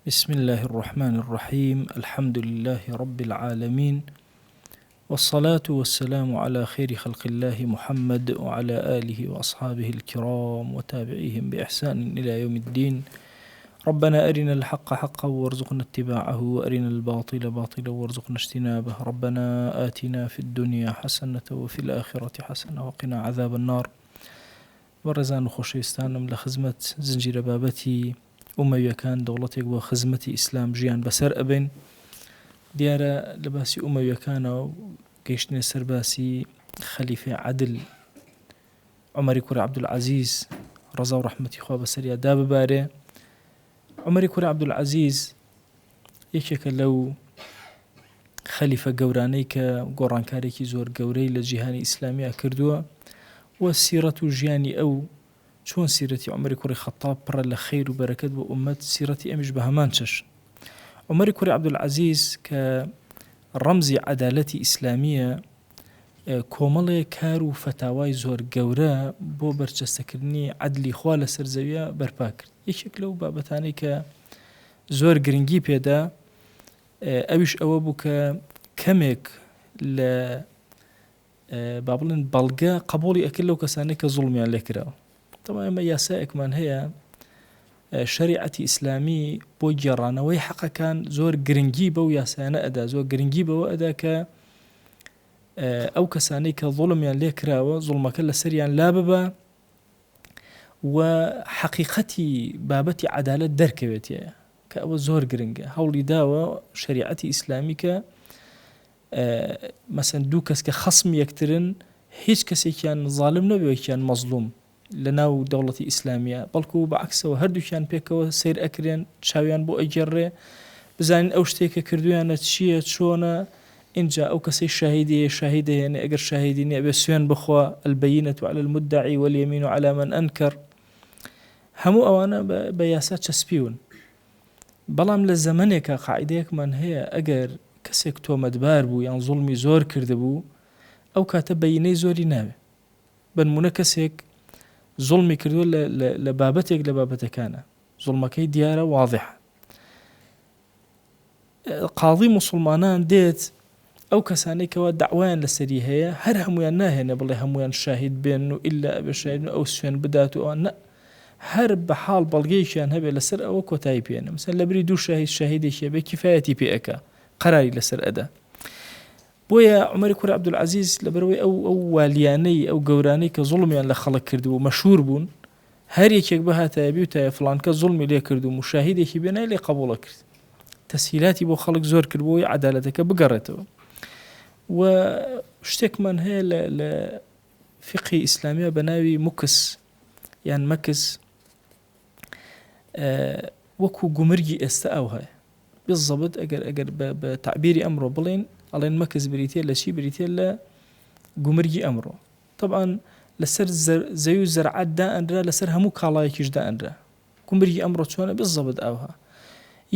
بسم اللە الرحمن الرحیم الحمد للە رب العالمین والصلاة والسلام علی خیر خلق اللە محمد وعلی آله وأصحابه الكرام وتابعیهم بإحسان إلى یوم الدین ربنا أرنا الحق حقا وارزقنا اتباعه وأرنا الباطل باطلا وارزقنا اجتنابه ربنا آتنا في الدنيا حسنة وفي الآخرة حسنة وقنا عذاب النار بەڕێزان و خۆشەویستانم لە خزمەت زنجیرە بابەتی ئومەویەکان دەوڵەتێک بۆ خزمەتی ئیسلام ژیان بەسەر ئەبەین دیارە لە باسی ئومەویەکانەوە گەیشتنە سەر باسی خەلیفەی عەدل عومەری کوڕی عەبدولعەزیز ڕەزا و ڕەحمەتی خوا بەسەریا داببارێ عومەری کوڕی عەبدولعەزیز یەکێکە لەو خەلیفە گەورانەی کە گۆڕانکارێکی زۆر گەورەی لە جیهانی ئیسلامیا کردووە و سیرەت و ژیانی ئەو چۆن سیرەتی عومەری کوڕی خەتاب پڕە لە خەیر و بەرەکەت بۆ ئوممەت سیرەتی ئەمیش بە هەمان چەشن عومەری کوڕی عەبدولعەزیز کە ڕەمزی عەدالەتی ئیسلامییە کۆمەڵێ کار و فەتاوای زۆر گەورە بۆ بەرجەستەکردنی عەدلی خوا لەسەر زەویە بەرپا کرد یەکێک لەو بابەتانەی کە زۆر گرنگی پێدا ئەویش ئەوە بوو کە کەمێک لە با بڵێن بەڵگە قبوڵی ئەکرد لەو کەسانەی کە زوڵمیان لێکراوە تەبعەن ئێمە یاسایەکمان هەیە شەریعەتی ئیسلامی بۆ گێڕانەوەی حەقەکان زۆر گرنگی بەو یاسایانە ئەدا زۆر گرنگی بەوە ئەدا کە ئەو کەسانەی کە زوڵمیان لێ کراوە زوڵمەکە لەسەریان لا ببە و حەقیقەتی بابەتی عەدالەت دەرکەوێتێ کە ئەوە زۆر گرنگە هەوڵی داوە شەریعەتی ئیسلامی کە مەسەن دوو کەس کە خەسمی یەکترن هیچ کەسێکیان زاڵم نەبێ یەکیان مەزڵوم لە ناو دەوڵەتی ئیسلامیە بەڵکو بە عەکسەوە هەردووکیان پێکەوە سەیر ئەکرێن چاویان بۆ ئەگێڕرێ بزانین ئەو شتێک کە کردویانە چییە چۆنە ئینجا ئەو کەسەی شاهیدی هەیە شاهید دەهێنێ ئەگەر شاهیدی نیە ئەبێ سوێن بخوا البینة علی المدعی والیمین علی من انکر هەموو ئەوانە بە یاسا چەسپیون بەڵام لە زەمەنێکا قاعیدەیەکمان هەیە ئەگەر کەسێک تۆمەتبار بوو یان زوڵمی زۆر کردبوو ئەو کاتە بەینەی زۆری ناوێ بەنمونە کەسێک زوڵمی کردووە لە بابەتێک لە بابەتەکانە زوڵمەکەی دیارە واضحە قاضی موسڵمانان دێت ئەو کەسانەی کەوا دەعوایان لەسەری هەیە هەر هەموویان ناهێنێ بڵێ هەموویان شاهید بێن و ئیلا ئەبێ شاهید و ئەو سوێن بدات و ئەوان نە هەر بە حاڵ بەڵگەیەکیان هەبێ لەسەر ئەوە کۆتایی پێێنە مەسەن لەبری دوو شاهید شاهیدێکی هەبێ کیفایەتی پێ ئەکا قەراری لەسەر ئەدا بۆیە عومەری کوڕی عەبدولعەزیز لەبەرئەوەی ئەو ئەو والیانەی ئەو گەورانەی کە زوڵمیان لە خەڵک کردبوو مەشهور بوون هەر یەکێک بهاتایە بیوتایە فڵان کەس زوڵمی لێ کردووم و شاهیدێکی بێنایە لێی قەبوڵ ئەکرد تەسهیلاتی بۆ خەڵک زۆر کرد بۆ ئەوەی عەدالەتەکە بگەڕێتەوە و شتێکمان هەیە لە لە فقهی ئیسلامیە بە ناوی مکس یان مەکس وەکو گومرگی ئێستا ئەو هەیە بالضبط ئەگەر ئەگەر بە تعبیری ئەمڕۆ بڵێن ئەڵێن مەکس بریتە لە چی بریتە لە گومرگی ئەمڕۆ تەبعەن لەسەر زەوی و زەرعات دائەنرا لەسەر هەموو کاڵایەکیش دائەنرا گومرگی ئەمڕۆ چۆنە بالضبط ئاوها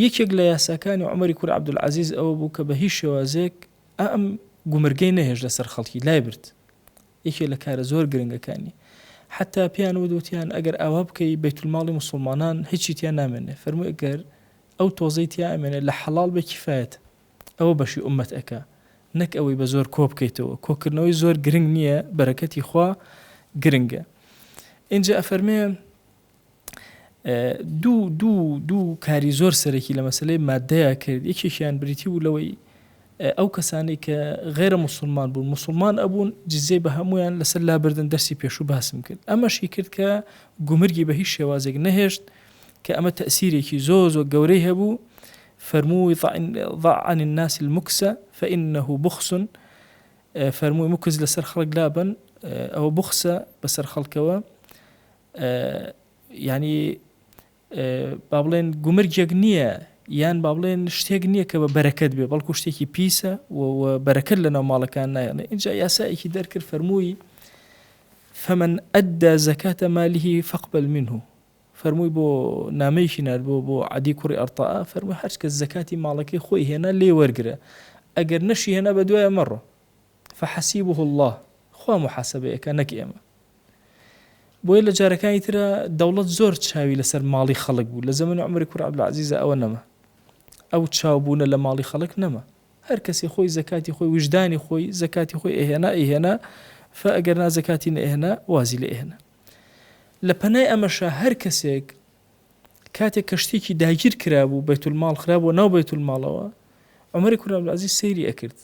یەکێک لە یاساکانی عومەری کوڕی عەبدولعەزیز ئەوە بوو کە بە هیچ شێوازێک ئەم گومرگەی نەهێشت لەسەر خەڵکی لای برد یەکێ لە کارە زۆر گرنگەکانی حتا پێیان وت وتیان ئەگەر ئاوا بکەی بەیتولماڵی موسڵمانان هیچی تیا نامێنێ فەرمووی ئەگەر ئەو تۆزەی تیا ئەمێنێ لە حەڵاڵ بێ کیفایەتە ئەوە بەشی ئوممەت ئەکا نەک ئەوەی بە زۆر کۆ بکەیتەوە کۆکردنەوەی زۆر گرنگ نییە بەرەکەتی خوا گرنگە ئینجا ئەفەرمێ دوو دوو دوو کاری زۆر سەرەکی لە مەسلەی مادەیە کرد یەکێکیان بریتی بوو لەوەی ئەو کەسانەی کە غێرە مسلمان بوون مسلمان ئەبوون جزیەی بە هەمویان لەسەر لابردن دەرسی پێشوو باسم کرد ئەمەشی کرد کە گومرگی بە هیچ شێوازێک نەهێشت کە ئەمە تەئسیرێکی زۆر زۆر گەورەی هەبوو، فەرمووی، ضع عن الناس المکس فانه بخس، فەرمووی مکس لەسەر خەڵک لابەن ئەوە بخسە بەسەر خەڵکەوە، یعنی با بڵێن گومرگێک نییە یان با بڵێن شتێک نییە کە بە بەرەکەت بێ بەڵکو شتێکی پیسە و بەرەکەت لەناو ماڵەکان نایەڵێ اینجا یاسایەکی دەرکرد فەرمووی فمن أدى زكاة ماله فاقبل منه فەرمووی بۆ نامەیەکی نارد بۆ بۆ عەدی کوڕی ئەرتەئا فەرمووی هەرچ کەس زەکاتی ماڵەکەی خۆی هێنا لێی وەرگرە ئەگەر نەشی هێنا بە دوایە مەڕۆ فحسیبه اللە خوا موحاسەبەی ئەکا نەک ئێمە بۆیە لە جارەکانی ترا دەوڵەت زۆر چاوی لەسەر ماڵی خەڵک بوو لە زەمەنی عومەری کوڕی عەبدولعەزیزا ئەوە نەما. ئەو چاوبوونە لە ماڵی خەڵک نەما. هەر کەسێ خۆی زەکاتی خۆی ویژدانی خۆی زەکاتی خۆی ئەهێنا ئەیهێنا فە ئەگەر نا زەکاتی نەئەهێنا وازی لێ ئەهێنا. لە پەنای ئەمەشا هەر کەسێک کاتێک کە شتێکی داگیر کرابوو بەیتولماڵ خرابووە ناو بەیتولماڵەوە عومەری کوڕی عەبدولعەزیز سەیری ئەکرد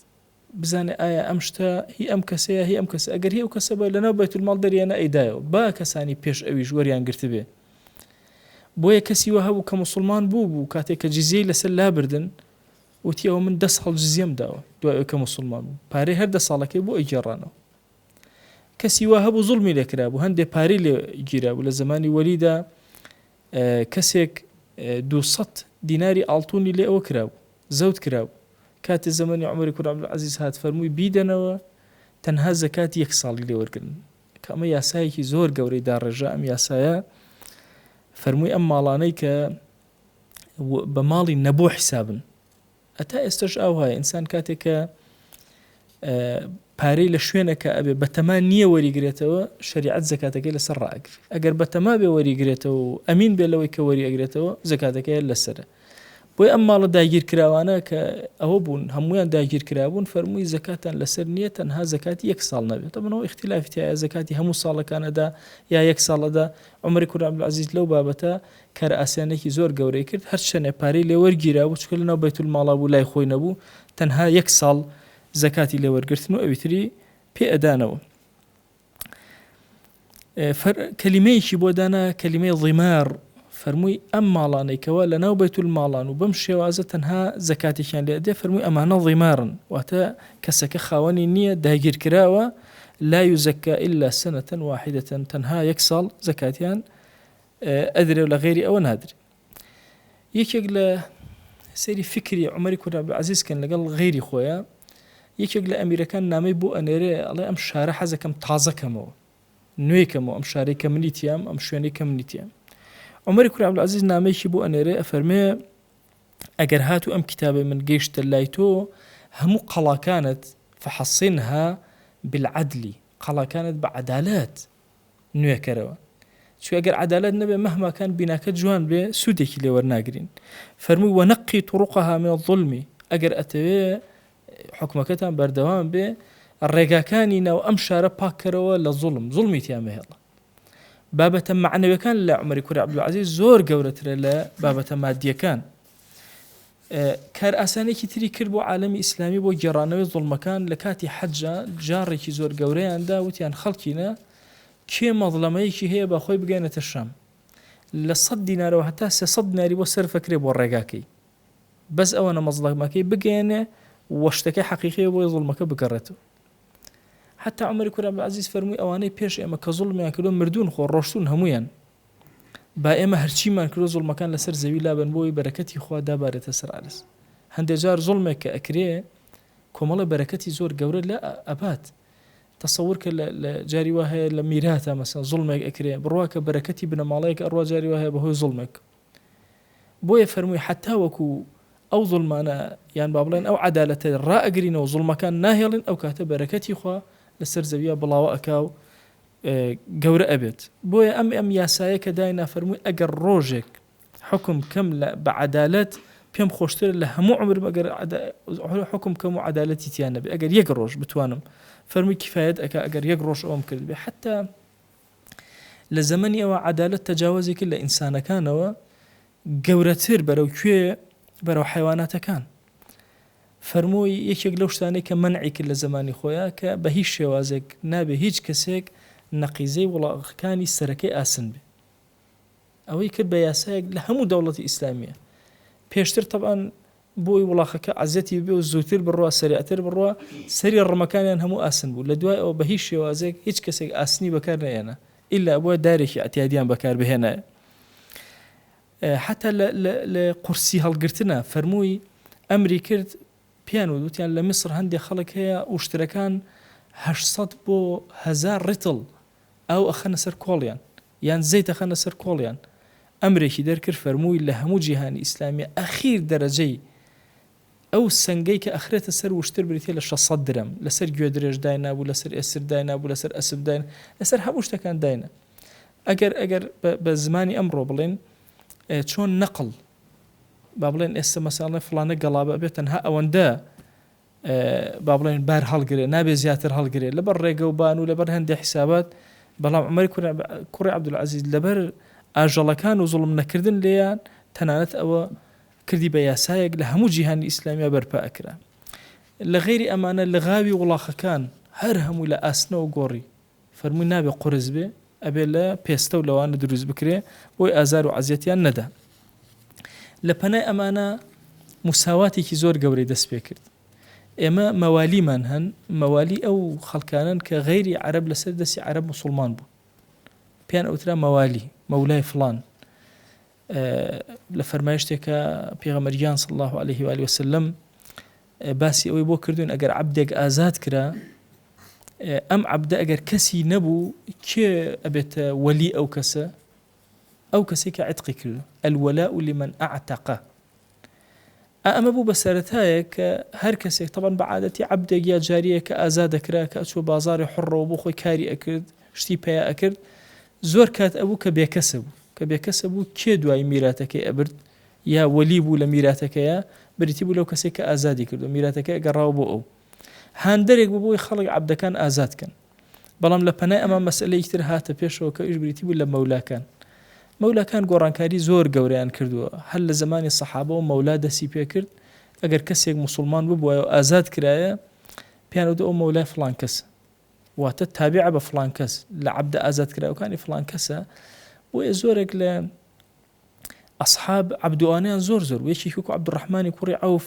بزانێ ئایا ئەم شتە هی ئەم کەسەیە هی ئەم کەسە ئەگەر هی ئەو کەسە بە لەناو بەیتولماڵ دەریانە ئەیدایەوە با کەسانی پێش ئەویش وەریان گرتبێ بۆیە کەسی وە هەبوو کە موسڵمان بوو بوو کاتێک کە جزیەی لەسەر لابردن وتی ئەوە من دە ساڵ جزیەم داوە دوای ئەوەی کە موسڵمان بووم پارەی هەر دە ساڵەکەی بۆ ئەیگێڕانەوە کەسی وا هەبوو زوڵمی لێ کرابوو هەندێ پارەی لێ گیرابوو لە زەمانی وەلیدا کەسێک 200 دیناری ئاڵتونی لێ ئەوە کرابوو زەوت کرابوو کاتێ زەمەنی عومەری کوڕی عەبدولعەزیز هات فەرمووی بیدەنەوە تەنها زەکاتی یەک ساڵی لێ وەرگرن کە ئەمە یاسایەکی زۆر گەورەی داڕێژا ئەم یاسایە فەرمووی ئەم ماڵانەی کە بە ماڵی نەبوو حیسابن هەتا ئێستەش ئاوهایە ئینسان کاتێک کە پارەی لە شوێنەکە ئەبێ بەتەما نییە وەریگرێتەوە شریعەت زەکاتەکەی لەسەر ڕائەگری ئەگەر بەتەما بێ وەریگرێتەوە و ئەمین بێ لەوەی کە وەری ئەگرێتەوە زەکاتەکەی لەسەرە بۆی ئەم ماڵە داگیرکراوانە کە ئەوە بوون هەمویان داگیرکرابوون فەرمووی زەکاتان لەسەر نییە تەنها زەکاتی یەک ساڵ نەبێت ئەمەوە ئیختلافی تایە زەکاتی هەموو ساڵەکانەدا یا یەک ساڵەدا عومەری کوڕی عەبدولعەزیز لەو بابەتە کارئاسانیەکی زۆر گەورەی کرد، هەرچەنێ پارەی لێ وەرگیرابوو چونکە لەناو بەیتولماڵا بوو لای خۆی نەبوو، تەنها یەک ساڵ زەکاتی لێ وەرگرتن و ئەوی تری پێ ئەدانەوە. کەلیمەیەکی بۆ دانا کەلیمەی ضمار فەرمووی ئەم ماڵانەی کەوا لەناو بەیتولماڵان و بەم شێوازە تەنها زەکاتێکیان لێ ئەدێ فەرمووی ئەمانە ضمارن واتە کەسەکە خاوەنی نییە داگیرکراوە لا يزكى إلا سنة واحدة تەنها یەک ساڵ زەکاتیان ئەدرێ و لە غەیری ئەوە نادرێ. یەکێک لە سەیری فکری عومەری کوڕی عەبدولعەزیز کەن لەگەڵ غەیری خۆیان یەکێک لە ئەمیرەکان نامەی بۆ ئەنێرێ ئەڵێ ئەم شارە حەزەکەم تازە کەمەوە نوێ کەمەوە ئەم شارەی کە منی تیام ئەم شوێنەی کە منی تیام عومەری کوڕی عەبدولعەزیز نامەیەکی بۆ ئەنێرێ ئەفەرمێ ئەگەر هاتوو ئەم کتابەی من گەیشتە لای تۆ هەموو قەڵاکانت فحصنها بالعدل قەڵاکانت بە عەدالەت نوێکەرەوە چونکە گەر عەدالەت نەبێ مهما کان بیناکە جوان بێ سوودێکی لێ وەرناگرین فەرمووی ونقی طرقها من الظلم ئەگەر ئەتەوێ حکومەکەتان بەردەوام بێ ڕێگاکانی ناو ئەم شارە پاککەرەوە لە زوڵم زوڵمی تیا مەهێڵە بابەتە مەعنەویەکان لە عومەری کوڕی عەبدولعەزیز زۆر گەورەترە لە بابەتە مادیەکان کارئاسانیەکی تری کرد بۆ عالەمی ئیسلامی بۆ گێڕانەوەی زوڵمەکان لە کاتی حەجا جاڕێکی زۆر گەورەیان دا وتیان خەڵکینە کێ مەزڵەمەیەکی هەیە با خۆی بگەێنێتە شام لە سەد دینارەوە هەتا 300 دیناری بۆ سەرفەکرێ بۆ ڕێگاکەی بەس ئەوەنە مەزڵەمەکەی بگەێنێ وە شتەکەی حەقیقیە بۆی زوڵمەکە بگەڕێتەوە حتا عومەری کوڕی عەبدولعەزیز فەرمووی ئەوانەی پێش ئێمە کە زوڵمیان کردووە مردوون خۆ ڕۆشتوون هەموویان با ئێمە هەرچیمان کردوە زوڵمەکان لەسەر زەوی لابەن بۆ ئەوەی بەرەکەتی خوا دابارێتە سەر عەرز هەندێ جار زوڵمێک کە ئەکرێ کۆمەڵێ بەرەکەتی زۆر گەورە لە ئەبات تەسەور کە لە جاری وا هەیە لە میراتە مەسەن زوڵمێک ئەکرێ بڕوا کە بەرەکەتی بنەماڵەیەک ئەڕوا جاری وا هەیە بەهۆی زوڵمێک بۆیە فەرمووی حتا وەکو ئەو زوڵمانە یان با بڵێن ئەو عەدالەتە ڕائەگرینەوە زوڵمەکان ناهێڵین ئەو کاتە بەرەکەتی خوا لەسەر زەویە بڵاوە ئەکا و گەورە ئەبێت بۆیە ئەم ئەم یاسایە کە داینا فەرمووی ئەگەر ڕۆژێک حوکم کەم لە بە عەدالەت پێم خۆشترە لە هەموو عومرم ئەگەر حوکم کەم و عەدالەتی تیا نەبێ ئەگەر یەک ڕۆژ بتوانم فەرمووی کیفایەت ئەکا ئەگەر یەک ڕۆژ ئەوەم کرد بێ حتا لە زەمەنی ئەوە عەدالەت تەجاوەزی کرد لە ئینسانەکانەوە گەورەتر بەرەو کوێ بەرەو حیواناتەکان فەرمووی، یەکێک لەو شتانەی کە مەنعی کرد لە زەمانی خۆیا کە بە هیچ شێوازێک نابێ هیچ کەسێک نەقیزەی وڵاغەکانی سەرەکەی ئاسن بێ. ئەوەی کرد بە یاسایەک لە هەموو دەوڵەتی ئیسلامییە. پێشتر تەبعەن بۆی وڵاخەکە عەزیەتی ببێ و زووتر بڕوا سەریعتر بڕوا سەری ڕمەکانیان هەموو ئاسن بوو. لە دوای ئەوە بە هیچ شێوازێک هیچ کەسێک ئاسنی بەکار نەهێنا ئیلا ئەبوایە دارێکی ئیعتیادیان بەکار بهێنایە. حەتا لە لە لە قورسی هەڵگرتنا فەرمووی ئەمری کرد پێیان وت وتیان لە میسر هەندێ خەڵک هەیە وشترەکان 800 بۆ هەزار ڕیتڵ ئاو ئەخەنە سەر کۆڵیان یان زەیت ئەخەنە سەر کۆڵیان ئەمرێکی دەرکرد فەرمووی لە هەموو جیهانی ئیسلامی ئەخیر دەرەجەی ئەو سەنگەی کە ئەخرێتە سەر وشتر بریتیە لە 600 درەم لەسەر گوێدرێژ داینابوو لەسەر ئێسر داینابوو لەسەر ئەسپ داین لەسەر هەموو شتەکان داینا ئەگەر ئەگەر بە زمانی ئەمڕۆ بڵێن چۆن نەقڵ با بڵێن ئێستا مەساڵێ فڵانە گەڵابە ئەبێت تەنها ئەوەندە با بڵێن بار هەڵگرێ نابێ زیاتر هەڵگرێ لەبەر ڕێگە و بان و لەبەر هەندێک حیسابات بەڵام عومەری کوڕی عەبدولعەزیز لەبەر ئاژەڵەکان و زوڵم نەکردن لێیان تەنانەت ئەوە کردی بە یاسایەک لە هەموو جیهانی ئیسلامیا بەرپا ئەکرا. لە غەیری ئەمانە لغاوی وڵاخەکان هەر هەمووی لە ئاسنەوە گۆڕی. فەرمووی نابێ قورس بێ ئەبێ لە پێستە و لەوانە دروست بکرێ بۆی ئازار و عەزیەتیان نەدا. لە پەنای ئەمانە موساواتێکی زۆر گەورەی دەست پێ کرد. ئێمە مەوالیمان هەن، مەوالی ئەو خەڵکانەن کە غەیری عەرەب لەسەر دەستی عەرەب موسوڵمان بوون. پێیان ئەوترا مەوالی، مەولای فڵان. لە فەرمایشتێکە پێغەمبەر گیان صلی الله علیه و آله وسلم باسی ئەوەی بۆ کردوین ئەگەر عەبدێک ئازاد کرا ئەم عەبدە ئەگەر کەسی نەبوو کێ ئەبێتە وەلی ئەو کەسە ئەو کەسێک کە عتقی کردو الولاء لمن اعتق ئەمە بوو بە سەرەتایەک کە هەر کەسێک تەبەن بە عادەتی عەبدێک یا جاریەک کە ئازاد دەکرا کە ئەچووە بازاڕی حوڕەوە بۆ خۆی کاری ئەکرد شتی پەیا ئەکرد زۆر کات ئەبوو کە بێکەسە بوو کە بێکەسە بوو کێ دوای میراتەکەی ئەبرد یا وەلی بوو لە میراتەکەیە بریتی بوو لەو کەسێک کە ئازادی کردو میراتەکە گەڕاوە بۆ ئەو هاندەرێک بوو بۆی خەڵک عەبدەکان ئازاد کەن بەڵام لە پەنای ئەمە مەسئلەیەکی تر هاتە پێشەوە کە ئەویش بریتی بوو لە مەولاکان. مەولاکان گۆڕانکاری زۆر گەورەیان کردووە، هەر لە زەمانی سەحابەوە مەولا دەستی پێکرد، ئەگەر کەسێک موسوڵمان ببوایە و ئازاد کرایە پێیان وتووە ئەو مەولای فڵان کەسە، واتە تابیعە بە فڵان کەس، لە عەبدە ئازادکراوەکانی فڵان کەسە، بۆیە زۆرێک لە ئەسحاب عەبدوانیان زۆر زۆر بوو، یەکێکی وەکو عەبدولڕەحمانی کوڕی عەوف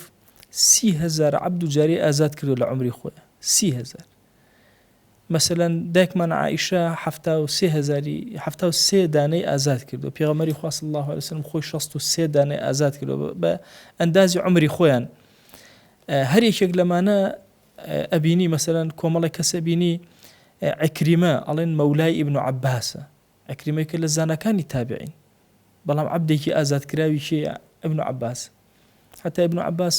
30,000 عەبد و جاریەی ئازاد کردووە لە عومری خۆیا، 30,000. مەسەلەن دایکمان عائیشە 73 هەزاری 73 دانەی ئازاد کردو پێغەمبەری خوا صلی الله علیه وسلم خۆی 63 دانەی ئازاد کردو بە ئەندازی عمری خۆیان هەر یەکێک لەمانە ئەبینی مەسەلەن کۆمەڵێک کەس ئەبینی عکریمە ئەڵێن مەولای ئیبن عەباسە عکریمە کە لە زاناکانی تابعین بەڵام عەبدێکی ئازادکراوی کێیە؟ ابن عباس. حتا ابن عباس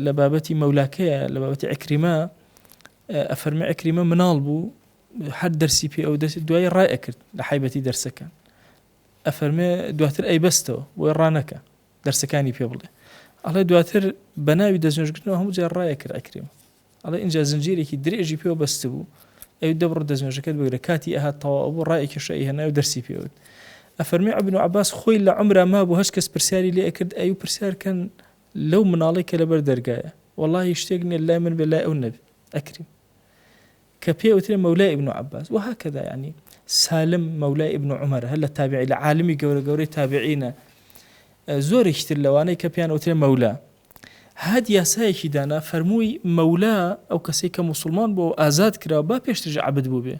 لە بابەتی مەولاکەیە لە بابەتی عکریمە ئەفەرمی عکریمە مناڵ بوو هەر دەرسی پێ ئەو دەست دوای ڕای ئەکرد لە حیبەتی دەرسەکان ئەفەرمێ دواتر ئەیبەستەوە بۆی ڕانەکە دەرسەکانی پێ بڵێ ئەڵێ دواتر بە ناوی دەستنوێژگرتنەوە هەموو جار ڕایەکرد عکریمە ئەڵێ ئینجا زنجیرێکی درێژی پێوە بەستبوو، ئەیوت دە بڕۆ دەستنوێژەکەت بگرە، کاتی ئەهات تەواو ئەبوو ڕایکێشا ئەیهێنای و دەرسی پێ وت. ئەفەرموێ ئبن عەباس خۆی لە عومرا مابوو هەچ کەس پرسیاری لێ ئەکرد ئەیوو پرسیار کەن لەو مناڵەی کە لەبەر دەرگایە وەڵاهی شتێک نیە لای من بێ لای ئەو نەبێ ئەکریم کە پێ ئەوترێ مەولای ئبن عەباس وهکذا یعنی سالم مەولای ئبن عومەرە هەر لە تابعی لە عالمی گەورە گەورەی تابعینە زۆرێکی تر لەوانەی کە پێیان ئەوترێ مەولا هات یاسایەکی دانا فەرمووی مەولا ئەو کەسەی کە موسڵمان بووە و ئازاد کراوە با پێشتریش عەبد بووبێ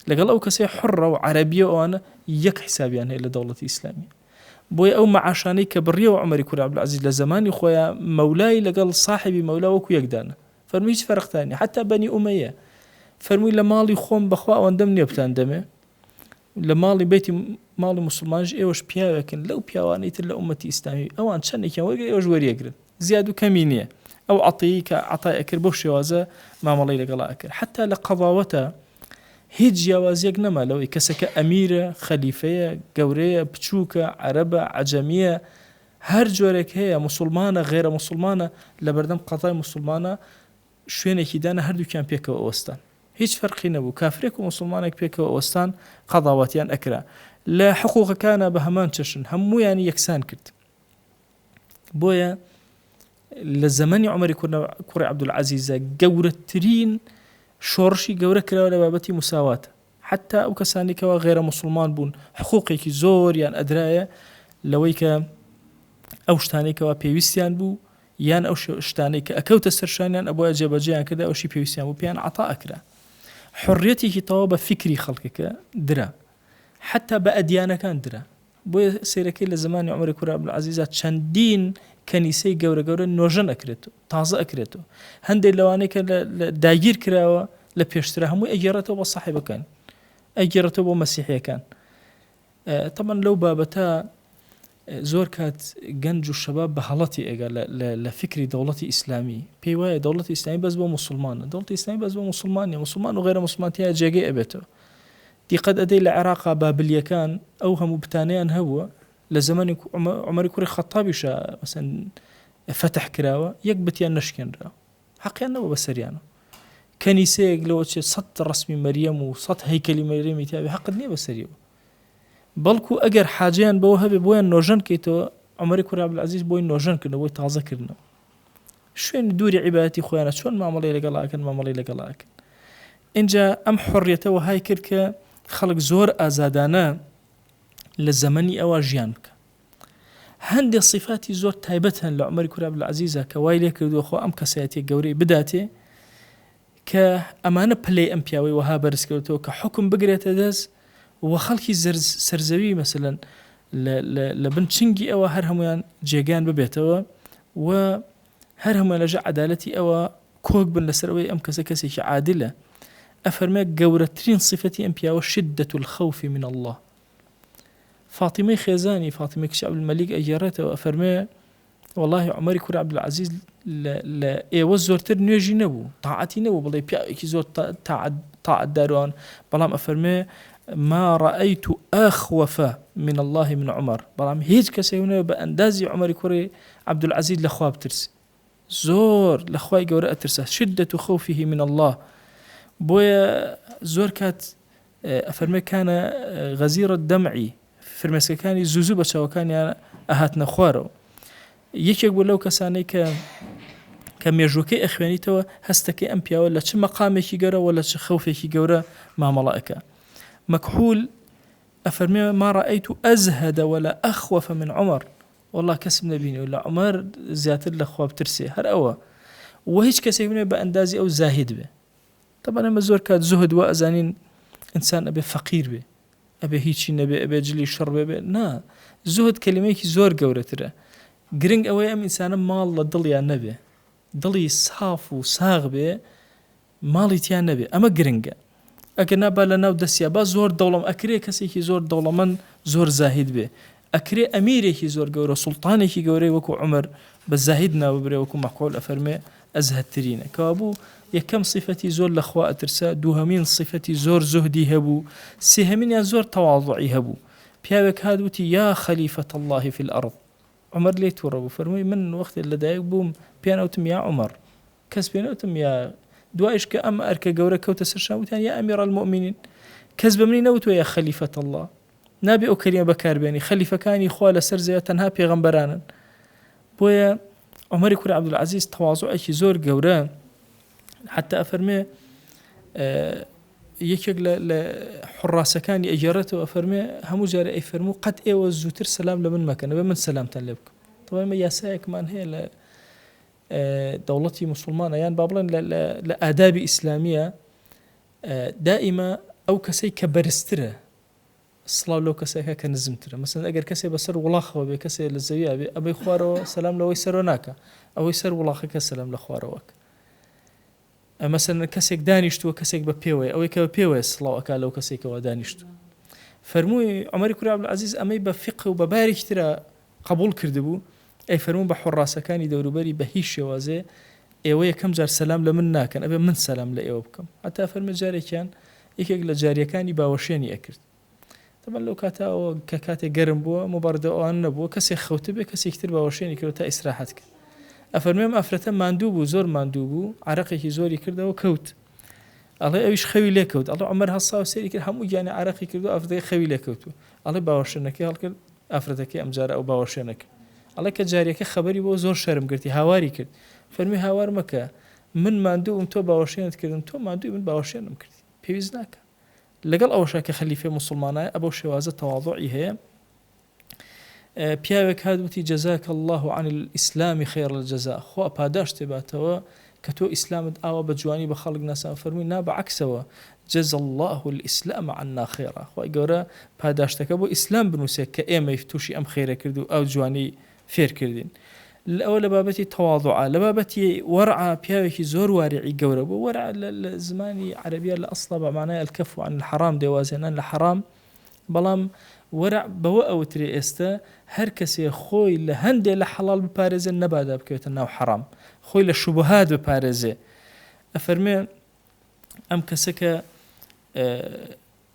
لەگەڵ ئەو کەسەی حوڕە و عەرەبیە و ئەوانە یەک حیسابیان هەیە لە دەوڵەتی ئیسلامی بۆیە ئەو مەعاشانەی کە بڕیەوە عومەری کوڕی عەبدولعەزیز لە زەمانی خۆیا مەولای لەگەڵ ساحێبی مەولا وەکو یەک دانا فەرمووی هیچ فەرقتان نیە حەتا بەنی ئومەیە فەرمووی لە ماڵی خۆم بەخوا ئەوەندەم نیە بتان دەمێ لە ماڵی بەیتی ماڵی موسڵمانیش ئێوەش پیاوێکن لەو پیاوانەی تر لە ئومەتی ئیسلامی ئەوان چەندێکیان وەرگرن ئێوەش وەریەگرن زیاد و کەمی نییە ئەو عەتیەی کە عەتای ئەکرد بەو شێوازە مامەڵەی لەگەڵا ئەکرد حتا لە قەزاوەتە هیچ جیاوازیەک نەما لەوەی کەسەکە ئەمیرە خەلیفەیە گەورەیە بچووکە عەرەبە عەجەمیە هەر جۆرێک هەیە مسلمانە غێرە مسلمانە لەبەردەم قەزای مسلمانە شوێنێکی دانا هەردووکیان پێکەوە ئەوەستان هیچ فەرقی نەبوو کافرێک و موسڵمانێک پێکەوە ئەوەستان قەزاوەتیان ئەکرا لە حقوقەکانا بە هەمان چەشن هەموویانی یەکسان کرد بۆیە لە زەمەنی عمەری کوڕی عەبدولعەزیزە گەورەترین شۆڕشی گەورە کراوە لە بابەتی مساواتە حتا ئەو کەسانی کەوا غێرە مسلمان بوون حقوقێکی زۆریان ئەدرایە لەوەی کە ئەو شتانەی کەوا پێویستیان بوو یان ئەو شتانەی کە ئەکەوتە سەر شانیان ئەبوایە جێبەجێیان کردایە ئەوشی پێویستیان بوو پێیان عەتا ئەکرا حوڕیەتێکی تەواو بە فیکری خەڵکەکە درا حتا بە ئەدیانەکان درا بۆیە سەیرەکەی لە زمانی عومەری کوڕی عەبدولعەزیزا چەندین کەنیسەی گەورە گەورە نۆژەن ئەکرێتەوە تازە ئەکرێتەوە هەندێک لەوانەی کە داگیر کراوە لە پێشترا هەمووی ئەگێڕێتەوە بۆ ساحێبەکان ئەگێڕێتەوە بۆ مەسیحیەکان تەبعەن لەو بابەتە زۆر کات گەنج و شەباب بە هەڵە تێئەگا لە فیکری دەوڵەتی ئیسلامی، پێی وایە دەوڵەتی ئیسلامی بەس بۆ موسڵمانە، دەوڵەتی ئیسلامی بەس بۆ موسڵمان نیە، موسڵمان و غەیرە موسڵمان تیا جێگەی ئەبێتەوە. دیقەت ئەدەی لە عێراقا بابلیەکان ئەو هەموو بتانەیان هەبووە، لە زەمەنی عومەری کوڕی خەتابیشا مەسەن فەتح کراوە یەک بتیان نەشکێنراوە حەقیان نەبوو بەسەریانەوە کەنیسەیەک لەوە چێ سەد ڕەسمی مەریەم و سەد هەیکەلی مەریەمی تیابێ حەقت نییە بەسەریەوە بەڵکو ئەگەر حاجیان بەوە هەبێ بۆیان نۆژەن کەیتەوە عومەری کوڕی عەبدولعەزیز بۆی نۆژەن کردنەوە بۆی تازە کردنەوە شوێنی دووری عیبادەتی خۆیانە چۆن مامەڵەی لەگەڵ ئەکەن مامەڵەی لەگەڵ ئەکەن ئینجا ئەم حڕیەتە وەهای کرد کە خەڵک زۆر ئازادانە لە زەمەنی ئەوە ژیان بکە هەندێک صفاتی زۆر تایبەت هەن لە عومەری کوڕی عەبدولعەزیزە کە وای لێ کردووە خۆ ئەم کەسایەتیە گەورەی بداتێ کە ئەمانە پلەی ئەم پیاوەی وەها بەرز کردووە کە حوکم بگرێتە دەست و خەڵکی سەرزەوی مەسەلەن لە بن چنگی ئەوە هەر هەمویان جێگان ببێتەوە و هەر هەموویان لەژە عەدالەتی ئەوە کۆک بن لەسەر ئەوەی ئەم کەسە کەسێکی عادلە ئەفەرمێ گەورەترین صفەتی ئەم پیاوە شدة الخوف من الله فاتیمەی خێزانی فاتیمەی کچی عەبدولمەلیک ئەگێڕێتەوە ئەفەرمێ وەڵاهی عومەری کوڕی عەبدولعەزیز لە ئێوە زۆرتر نوێژی نەبوو تاعەتی نەبوو بڵێ پیاوێکی زۆر تاعەتداروان بەڵام ئەفەرمێ ما رأيت أخوف من الله من عمر بەڵام هیچ کەسێک نەبێ بە ئەندازی عومەری کوڕی عەبدولعەزیز لە خوا بترسێ زۆر لە خوای گەورە ئەترسا شدة خوفه من الله بۆیە زۆر کات ئەفەرمێ کانە غەزیرە دەمعی فرمێسکەکانی زوو زوو بە چاوەکانیان ئەهاتنە خوارەوە یەکێک بوو لەو کەسانەی کە کە مێژوەکەی ئەخوێنیتەوە هەستەکەی ئەم پیاوە لە چ مەقامێکی گەورە لە چ خەوفێکی گەورە مامەڵە ئەکا مەکحول ئەفەرمێ ما رأيت أزهد ولا أخوف من عمر والله کەسم نەبینیوە لە عمر زیاتر لە خوا بترسێ هەر ئەوە و هیچ کەسێک نەبێ بە ئەندازی ئەو زاهید بێ تەبعەن ئێمە زۆر کات زوهد وا ئەزانین ئینسان ئەبێ فەقیر بێ ئەبێ هیچی نەبێ ئەبێ جلی شڕ بێ بێ نا زوهد کەلیمەیەکی زۆر گەورەترە گرنگ ئەوەیە ئەم ئینسانە ماڵ لە دڵیان نەبێ دڵی ساف و ساغ بێ ماڵی تیا نەبێ ئەمە گرنگە ئەگەر نا با لە ناو دەستیا با زۆر دەوڵەم ئەکرێ کەسێکی زۆر دەوڵەمەند زۆر زاهید بێ ئەکرێ ئەمیرێکی زۆر گەورە سوڵتانێکی گەورەی وەکو عومەر بە زاهید ناو ببرێ وەکو مەکحول ئەفەرمێ ئەزهەدترینە کەوابوو یەکەم سیفەتی زۆر لە خوا ئەترسا دووهەمین سیفەتی زۆر زوهدی هەبوو سێهەمینیان زۆر تەواضوعی هەبوو پیاوێک هات وتی یا خەلیفەت اللە فی الارض عومەر لێی توڕە بوو فەرمووی من وەختێ لەدایک بووم پێیان ئەوتم یا عومەر کەس پێ نەوتم یا دوایش کە ئەم ئەرکە گەورە کەوتە سەر شان وتیان یا ئەمیر المؤمنین کەس بە منی نەوتوە یا خەلیفەت اللە نابێ ئەو کەلیمە بەکاربێنی خەلیفەکانی خوا لەسەر زەوی تەنها پێغەمبەرانن بۆیە عومەری کوڕی عەبدولعەزیز تەواضوعێکی زۆر گەورە حتا ئەفەرمێ یەکێک لە حڕاسەکانی ئەگەڕێتەوە ئەفەرمێ هەموو جارێ ئەی فەرموو قەت ئێوە زووتر سەلام لە من مەکەن ئەبێ من سەلامتان لێ بکەم طبعا ئێمە یاسایەکمان هەیە لە دەوڵەتی موسڵمانە یان با بڵێن لە ئادابی ئیسلامیە دائیمە ئەو کەسەی کە بەرزترە سڵاو لەو کەسێکە کە نزمترە مەسەن ئەگەر کەسێ بەسەر وڵاخەوە بێ کەسێ لە زەویا بێ ئەبەی خوارەوە سەلام لەوەی سەرۆ ناکە ئەوەی سەر وڵاخەکە سەلام لە خوارەوەک مەسەن کەسێک دانیشتووە کەسێک بە پێوەیە ئەوەی کە بە پێوەیە سڵاو ئەکا لەو کەسێکەوە دانیشتوو فەرمووی عومەری کوڕی عەبدولعەزیز ئەمەی بە فیقە و بە بارێکی ترا قبوڵ کردبوو ئەی فەرموو بە حوڕاسەکانی دەوروبەری بە هیچ شێوازێ ئێوە یەکەم جار سەلام لە من ناکەن ئەبێ من سەلام لە ئێوە بکەم هەتا فەرمووی جارێکیان یەکێک لە جاریەکانی باوەشێنی ئەکرد تەبەن لەو کاتە ئەوە کە کاتێک گەرم بووە مبەردە ئەوان نەبووە کەسێک خەوتبێ کەسێکی تر باوەشێنی کردو تا ئیسراحەت کرد ئەفەرموێ ئەم ئافرەتە ماندوو بوو زۆر ماندوو بوو عەرەقێکی زۆری کردەوە کەوت ئەڵێ ئەویش خەوی لێ کەوت ئەڵێ عومەر هەستا و سەیری کرد هەموو گیانی عەرەقی کردو ئافرەتەکەی خەوی لێ کەوتووە ئەڵێ باوەشێنەکەی هەڵکرد ئافرەتەکەی ئەمجارە ئەو باوەشێنە کرد ئەڵێ کە جاریەکە خەبەری بۆ زۆر شەرم گرتی هاواری کرد فەرمی هاوار مەکە من ماندوو بووم تۆ باوەشێنت کردم تۆ ماندووی من باوەشێنم کردی پێویست ناکە لەگەڵ ئەوەشا کە خەلیفەی موسڵمانایە ئەبەو شێوازە تەواضوعی هەیە پیاوێک هات وتی جزاک اللە عن الاسلام خیر الجزاء خوا پاداشتێ باتەوە کە تۆ ئیسلامت ئاوا بە جوانی بە خەڵک ناسان فەرمووی نا بە عەکسەوە جزا اللە الاسلام عنا خیرا خوای گەورە پاداشتەکە بۆ ئیسلام بنووسێ کە ئێمەی تووشی ئەم خێرە کرد و ئەو جوانی فێر کردین ئەوە لە بابەتی تەواضوعە لە بابەتی وەرعە پیاوێکی زۆر واریعی گەورە بوو وەرع لە زمانی عەرەبیە لە ئەسڵا بە مانای الکف عن الحرام دێ وازهێنان لە حەرام بەڵام وەرع بەوە ئەوترێ ئێستە هەر کەسێ خۆی لە هەندێ لە حەڵاڵ بپارێزێ نەبادا بکەوێتە ناو حەڕام خۆی لە شوبهات بپارێزێ ئەفەرمێ ئەم کەسە کە.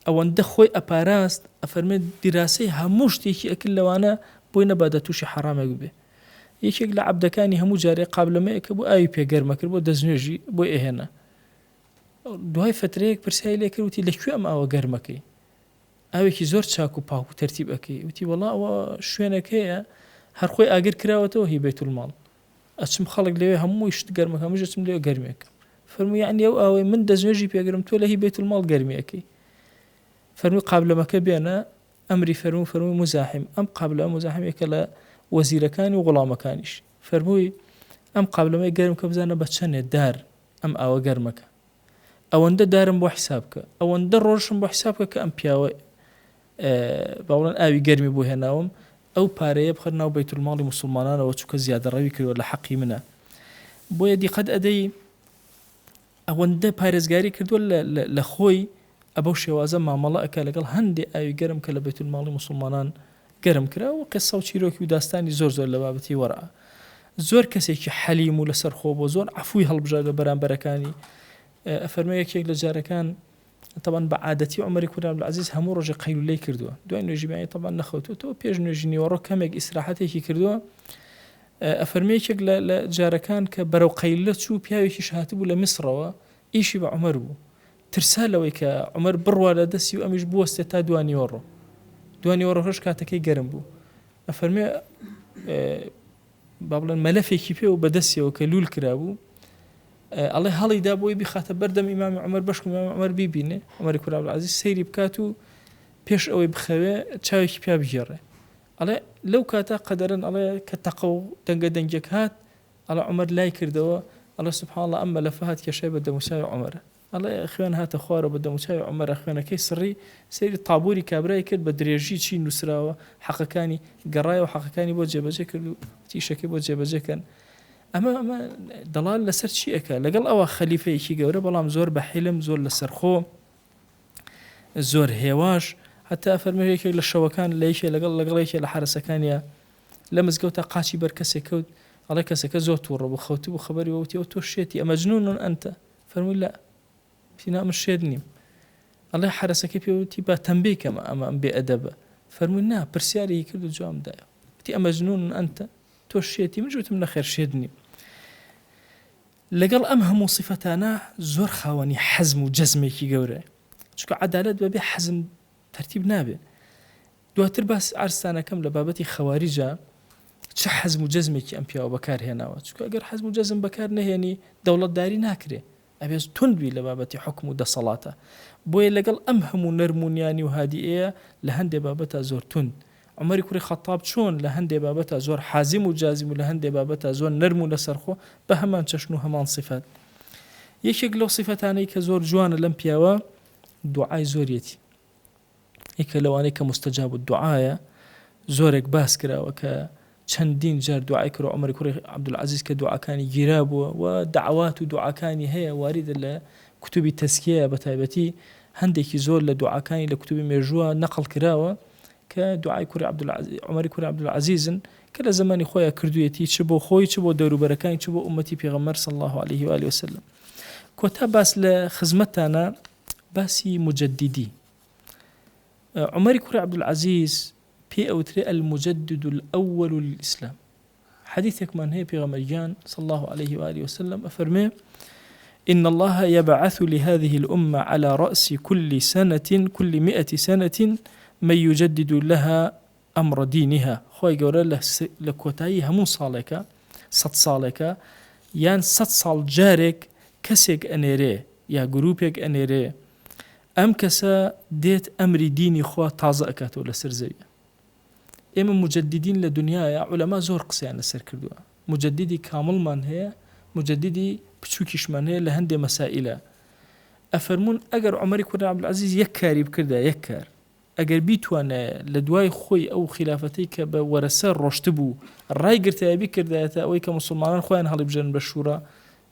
ئەوەندە خۆی ئەپاراست ئەفەرمێ دیراسەی هەموو شتێکی ئەکرد لەوانە بۆی نەبادا تووشی حەڕامێک ببێ. یەکێک لە عەبدەکانی هەموو جارێ قابلەمەیەکە بوو ئاوی پێ گەرم ئەکرد بۆ دەستنوێژی بۆی ئەهێنا. دوای فەترەیەک پرسیاری لێ کرد وتی لە کوێ ئەم ئاوە گەرمەکەی؟ ئاوێکی زۆر چاک و پاک و تەرتیب ئەکەی؟ وتی وەڵا ئەوە شوێنێک هەیە هەر خۆی ئاگر کراوەتەوە هی بەیتولماڵ. ئەچم خەڵک لەوێ هەمووی شت گەرمەکە منیش ئەچم لەوێ گەرمی ئەکەم. فەرمووی یەعنی ئەو ئاوەی من دەستنوێژی پێ گرم تۆ لە هی بەیتولماڵ گەرمی ئەکەی؟ فەرمووی قابلەمەکە بێنە، ئەمری فەرموو فەرمووی موزاحیم ئەم قابلەمە موزاحیم یەکە لە وەزیرەکانی و غوڵامەکانیش فەرمووی ئەم قابلەمەی گەرم کە بزانە بە چەنێ دار ئەم ئاوە گەرمەکە ئەوەندە دارم بۆ حیساب کە ئەوەندە ڕۆژم بۆ حیساب کە کە ئەم پیاوە با بڵێن ئاوی گەرمی بۆ هێناوم ئەو پارەیە بخەر ناو بەیتولماڵی موسڵمانانەوە چونکە زیادەڕەوی کردوە لە حەقی منە بۆیە دیقەت ئەدەی ئەوەندە پارێزگاری کردووە لە خۆی ئەبەو شێوازە مامەڵە ئەکا لەگەڵ هەندێ ئاوی گەرم کە لە بەیتولماڵی موسڵمانان گەرم کرا و قسە و چیرۆکی و داستانی زۆر زۆر لە بابەتی وەرع زۆر کەسێکی حەلیم و لەسەر خۆ بۆ زۆر عەفوی هەڵبژاردە بەرامبەرەکانی ئەفەرمێ یەکێک لە جارەکان تەبعەن بە عادەتی عومەری کوڕی عەبدولعەزیز هەموو ڕۆژێ قەیلولەی کردووە دوای نوێژی بەیانی تەبعەن نەخەوتووەتەوە پێش نوێژی نیوەڕۆ کەمێک ئیسراحەتێکی کردووە ئەفەرمێ یەکێک لە جارەکان کە بەرەو قەیلولە چوو پیاوێکیش هاتبوو لە میسڕەوە ئیشی بە عومەر بوو ترسا لەوەی کە عومەر بڕوا لە دەستی و ئەمیش بوەستێت تا دوانیوەڕۆ دوانیوەڕۆش کاتەکەی گەرم بوو ئەفەرمێ با بڵێن مەلەفێکی پێ و بەدەستیەوە کە لول کرابوو ئەڵێ هەڵیدا بۆی بیخاتە بەردەم ئیمامی عومەر بەشکم ئیمامی عومەر بیبینێ عومەری کوڕی عەبدولعەزیز سەیری بکات و پێش ئەوەی بخەوێ چاوێکی پیا بگێڕێ ئەڵێ لەو کاتە قەدەرن ئەڵێ کە تەقە و دەنگە دەنگێک هات ئەڵێ عومەر لای کردەوە ئەڵێ سبحان الله ئەم مەلەفە هات کێشای بە دەموچاوی عومەرە ئەڵێ خوێن هاتە خوارەوە بە دەموچاوی عومەرە خوێنەکەی سڕی، سەیری تابوری کابرای کرد بە درێژی چی نوسراوە حەقەکانی، گەڕایەوە حەقەکانی بۆ جێبەجێ کرد و وتی ئیشەکەی بۆ جێبەجێ کەن. ئەمە ئەمە دەڵال لەسەر چی ئەکا؟ لەگەڵ ئەوە خەلیفەیەکی گەورە بەڵام زۆر بە حیلم زۆر لەسەرخۆ زۆر هێواش هەتا فەرمووی یەکێک لە شەوەکان لە یەکێ لەگەڵ لەگەڵ یەکێ لە حەرەسەکانیا لە مزگەوتا قاچی بەر کەسێک کەوت ئەڵێ کەسەکە زۆر تووڕە بوو خەوتبوو خەبەری وە وتی ئەو تۆ شێتی ئەمەجنون ئەنتە فەرمووی لا وتی نا من شێت نیم ئەڵێ حەرەسەکەی پێ وتی با تەمبێی کەم ئەمە ئەم بێ ئەدەبە فەرمووی نا پرسیاری کرد و جوام دایەوە وتی ئەمەجنون ئەنتە تۆ شێتی منیش وتم نەخێر شێت نیم لەگەڵ ئەم هەموو سیفەتانە زۆر خاوەنی حەزم و جەزمێکی گەورەیە چونکە عەدالەت بەبێ حەزم تەرتیب نابێ دواتر باس عەرزتان ئەکەم لە بابەتی خەواریجا چ حەزم و جەزمێکی ئەم پیاوە بەکار هێناوە چونکە ئەگەر حەزم و جەزم بەکار نەهێنی دەوڵەتداری ناکرێ ئەبێ توند بی لە بابەتی حوکم و دەسەڵاتە بۆیە لەگەڵ ئەم هەموو نەرم و نیانی و هادیئەیە لە هەندێ بابەتا زۆر توند عومەری کوڕی خەتاب چۆن لە هەندێ بابەتا زۆر حازم و جازم و لە هەندێ بابەتا زۆر نەرم و لەسەرخۆ بە هەمان چەشن و هەمان سیفەت یەکێک لەو سیفەتانەی کە زۆر جوانە لەم پیاوە دوعای زۆریەتی یەکێک لەوانەی کە مستجاب الدعایە زۆرێک باس کراوە کە چەندین جار دوعای کرد عومەری کوڕی عەبدولعەزیز کە دوعاکانی گیرا بووە و دەعوات و دوعاکانی هەیە واریدە لە کوتوبی تەزکیەیە بە تایبەتی هەندێکی زۆر لە دوعاکانی لە کوتوبی مێژووە نەقڵ کراوە کە دوعای کوڕی عەبدولعەزیز عومەری کوڕی عەبدولعەزیزن کە لە زەمانی خۆیان کردوویەتی چ بۆ خۆی چ بۆ دەوروبەرەکانی چ بۆ ئومەتی پێغەمبەر صلی الله علیه و آله وسلم کۆتا باس لە خزمەتتانە باسی موجەدیدی عومەری کوڕی عەبدولعەزیز پێی ئەوترێ المجدد الأول للإسلام حديثێکمان هەیە پێغەمبەر گیان صلى الله عليه وآله وسلم ئەفەرمێ إن الله يبعث لهذه الأمة على رأس كل سنة كل مئة سنة من يجدد لها أمر دينها خوای گەورە لە کۆتایی هەموو ساڵێکە سەد ساڵێکە یان سەد ساڵ جارێک کەسێک ئەنێرێ یا گروپێک ئەنێرێ ئەم کەسە دێت ئەمری دینی خوا تازە ئەکاتەوە لەسەر زەویە ئێمە مجددین لە دنیاە عولەما زۆر قسەیان لەسەر کردووە مجددی کامڵمان هەیە مجددی بچووکیشمان هەیە لە هەندێ مەسائلە ئەفەرمونون ئەگەر عمەری کوڕی عەبدولعەزیز یەک کاری بکردە یەک کار ئەگەر بیتوانایە لە دوای خۆی ئەو خیلافەتەی کە بە وەرەسە ڕۆشتبوو ڕایگرتایە بیکردایەتە ئەوەی کە موسڵمانان خۆیان هەڵیبژێرن بە شورا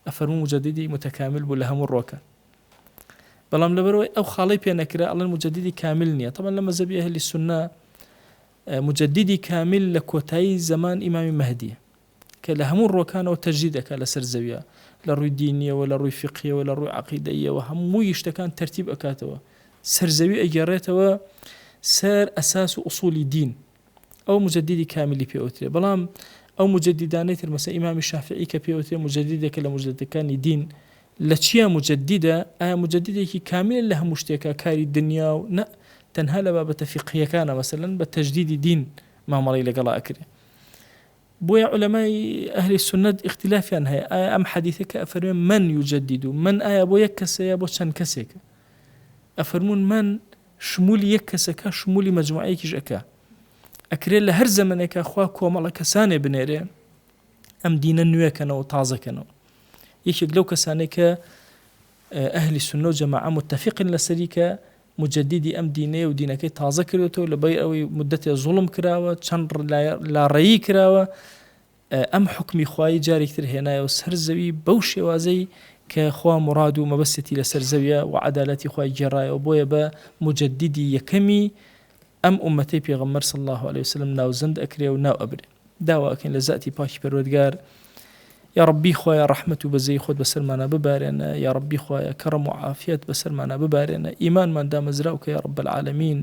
ئەفەرموو موجەدیدی متکامل بوو لە هەموو ڕۆکە بەڵام لەبەرئەوەی ئەو خاڵەی پێ نەکرا ئەڵێن موجەدیدی کامل نییە تەبعەن لە مەزهەبی ئەهلی سوننە موجەدیدی کامل لە کۆتایی زەمان ئیمامی مەهدیە کە لە هەموو ڕووەکانەوە تەجدید ئەکا لەسەر زەویا لە ڕووی دینیەوە لە ڕووی فیقهیەوە لە ڕووی عەقیدەییەوە هەمووی شتەکان تەرتیب ئەکاتەوە. سەر زەوی ئەگێڕێتەوە سەر ئەساس و ئوسولی دین ئەو موجەدیدی کامیلی پێ ئەوترێ بەڵام ئەو موجەدیدانەی تر مەسەلەن ئیمامی شافعی کە پێ ئەوترێ موجەدیدێکە لە موجەدیدەکانی دین لە چیا موجەدیدە ئایا موجەدیدێکی کامیلە لە هەموو شتێکا کاری دنیا و نە تەنها لە بابەتە فیقهیەکانە مەسەلەن بە تەجدیدی دین مامەڵەی لەگەڵا ئەکرێ بۆیە عولەمای ئەهلی سوننەت ئیختیلافیان هەیە ئایا ئەم حەدیثە کە ئەفەرمێ من یجدد من ئایا بۆ یەک کەسە یا بۆ چەند کەسێکە ئەفەرموون من شمولی یەک کەسەکە شمولی مەجموعەیەکیش ئەکا ئەکرێ لە هەر زەمەنێکا خوا کۆمەڵە کەسانێ بنێرێ ئەم دینە نوێکەنەوە تازەکەنەوە یەکێک لەو کەسانێک کە ئەهلی سوننە و جەماعە متفقن لەسەری کە موجەدیدی ئەم دینەیە و دینەکەی تازە کردوێتەوە لەبەر ئەوەی مدەتێ زوڵم کراوە چەند لاڕێی کراوە ئەم حوکمی خوایی جارێکی تر هێنایەوە سەر زەوی بەو شێوازەی کە خوا موڕاد و مەبەستێتی لەسەر زەویە و عەدالەتی خوای گێڕایەوە بۆیە بە موجەدیدی یەکەمی ئەم ئوممەتەی پێغەمبەر صلی اللە علیە وسلم ناوزەند ئەکرێ و ناو ئەبرێ داوا ئەکەین لە زاتی پاکی پەروەردگار یا ڕەبی خوایە ڕەحمەت و بەزەی خۆت بەسەرمانا ببارێنە یا ڕەبی خوایە کەڕەم و عافیەت بەسەرمانا ببارێنە ئیمانمان دامەزراو کە یا رب العالمین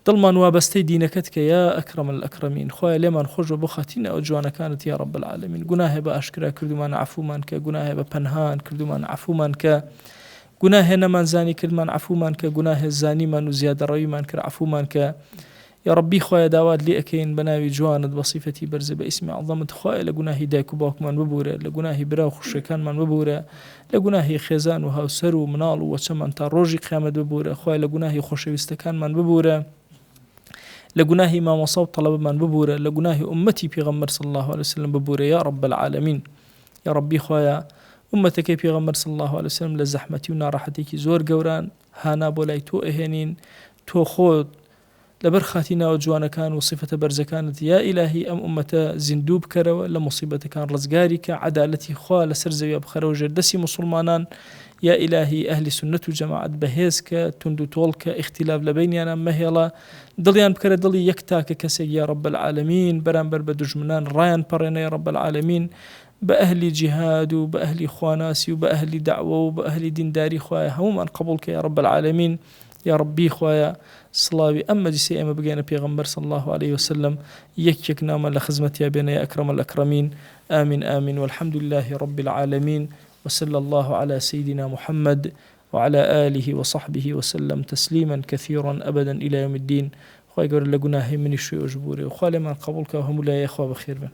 دڵمان وابەستەی دینەکەت کە یا اکرم الاکرمین خوایە لێمان خۆشبە بۆ خاتری ناوە جوانەکانت یا رب العالمین گوناهێ بە ئاشکرا کردومانە عەفومان کە گوناهێ بە پەنهان کردومانە عەفومان کە گوناهێ نەمان زانی کردمان عەفومان کە گوناهێ زانیمان و زیادەڕەویمان کرد عەفومان کە یاڕەبی خوایە داوات لێ ئەکەین بە ناوی جوانت بە سیفەتی بەرزت بە ئیسمی عەزەمت خوایە لە گوناهی دایک و باوکمان ببورە لە گوناهی برا و خوشکەکانمان ببورە لە گوناهی خێزان و هاوسەر و مناڵ و وەچەمان تا ڕۆژی قیامەت ببورە خوایە لە گوناهی خۆشەویستەکانمان ببورە لە گوناهی مامۆسا و تەڵەبەمان ببورە لە گوناهی ئوممەتی پێغەمبەر صلی الله علیه وسلم ببورە یا رب العالمین یا ربی خوایە ئوممەتەکەی پێغەمبەر صلی الله علیه وسلم لە زەحمەتی و ناڕەحەتێکی زۆر گەوران هانا بۆ لای تۆ ئەهێنین تۆ خۆت لەبەر خاتری ناوە جوانەکان و سیفەتە بەرزەکانت یا ئیلاهی ئەم ئوممەتە زیندوو بکەرەوە لە موسیبەتەکان ڕزگاری کە عەدالەتی خوا لەسەر زەویا بخەرەوە ژێر دەستی موسوڵمانان یا ئیلاهی ئەهلی سوننەت و جەماعەت بەهێز کە توند و تۆڵ کە ئیختیلاف لە بەینیانا مەهێڵە دڵیان بکەرە دڵی یەک تاکە کەسێک یا رب العالمین بەرامبەر بە دوژمنان ڕایان پەڕێنە یا رب العالمین بە ئەهلی جیهاد و بە ئەهلی خواناسی و بە ئەهلی دەعوە و بە ئەهلی دینداری خوایە هەموومان قبوڵ کە یا رب العالمین یاڕەبی خوایە سڵاوی ئەم مەجلیسەی ئێمە بگەیەنە پێغەمبەر صلی اللە علیە وسلم یەک یەک ناومان لە خزمەتیا بێنە یا اکرم الاکرمین آمین آمین والحمد لله رب العالمین وصلی اللە علی سیدنا محمد وعلی آله وصحبه وسلم تسلیما کثیرا ابدا الی یوم الدین خوای گەورە لە گوناهی منیش و ئێوەش ببورێ و خوا لێمان قبوڵ کا و هەموو لایێ خوا بەخێر بن.